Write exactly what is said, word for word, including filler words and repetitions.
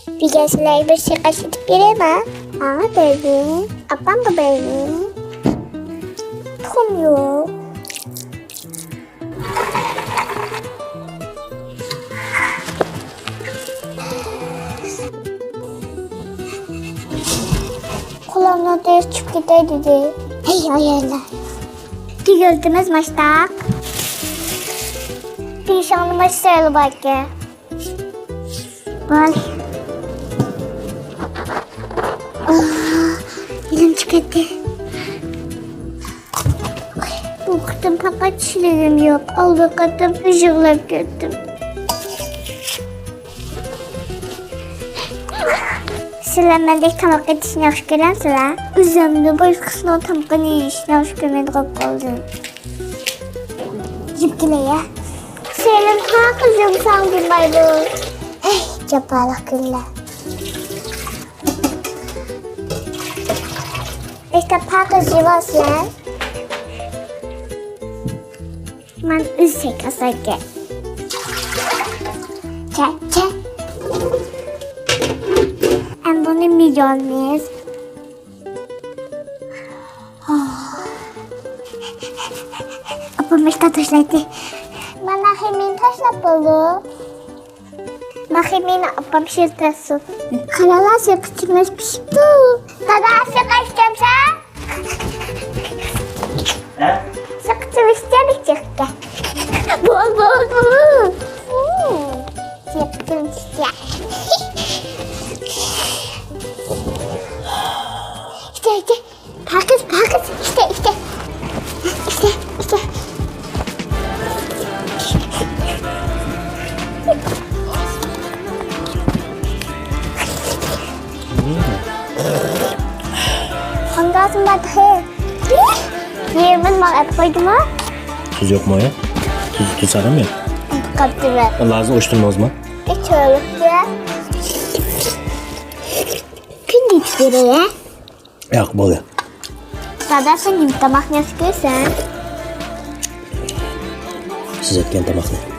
بۈگۈن سىلەرگە بىر سىرقاش ئېتىپ بېرەيمۇ؟ ماڭا بەرگىن، ئاپامغا بەرگىن. تۇخۇم يوق. قولۇمنىڭ تېرىسى چۈشۈپ كېتەي دېدى. ھەي، ئاياللار. تۈگۈلتىمىز ماشتاق. تېشىڭدا ماش سېرىلى باركەن. ۋاي. ئاھ، يېلىم چىقىپ كەتتى. بۇ قېتىم پەقەت چىشلىرىم يوق، ئالدى قېتىم يىغلاپ كەتتىم. سىلەر مەندەك تاماق ئېتىشنى ياخشى كۆرەمسىلەر؟ ئۆزۈمدىن باشقىسىنىڭ تامىقىنى يېيىشنى ياخشى كۆرمەيدىغان بولۇپ قالدىم. يېپكىلەيە. سېنىڭ قاقىزىڭ ساڭدۇرمايدۇ. ھەي، جاپالىق كۈنلەر. ئىشتە پاقىز يېۋالسىلەر. مەن ئۆزسەك ئاسايكەن. چە، چە. ئەم بۇنى مىليونىمىز. ئاپام ئىشتا تاشلايتتى. مانا خېمىنى تاشلاپ بولدۇم. ماخىمىنى ئاپام شىرتاسۇن. قارالا، سېقىچىمىز پىشىپتۇ. دادا، سېقىچ ئىچەمسەن؟ ھە؟ سېقىچىمىز ئىچەمسەن؟ بول، بول، بول. سېقىچىمىز ئىچە. ئىچە، ئىچە. پاقىز، پاقىز، ئىشتە، ئىشتە. ئىشتە، ئىشتە. قانداقسىڭ باتخى؟ يېرىمىنى ماڭا ئەپ قويدىما؟ تۇز يوقمۇ يا؟ تۇز، تۇز سارامۇ؟ قاپتىمەن. لازا ئوشتۇرمازما؟ ئىچ ئۆلۈككە. كۈندە ئىچ بېرەي. ياق، بولدى. دادا، سەن نېمە تاماقنى ياخشى كۆرىسەن؟ سىز ئەتكەن تاماقنى.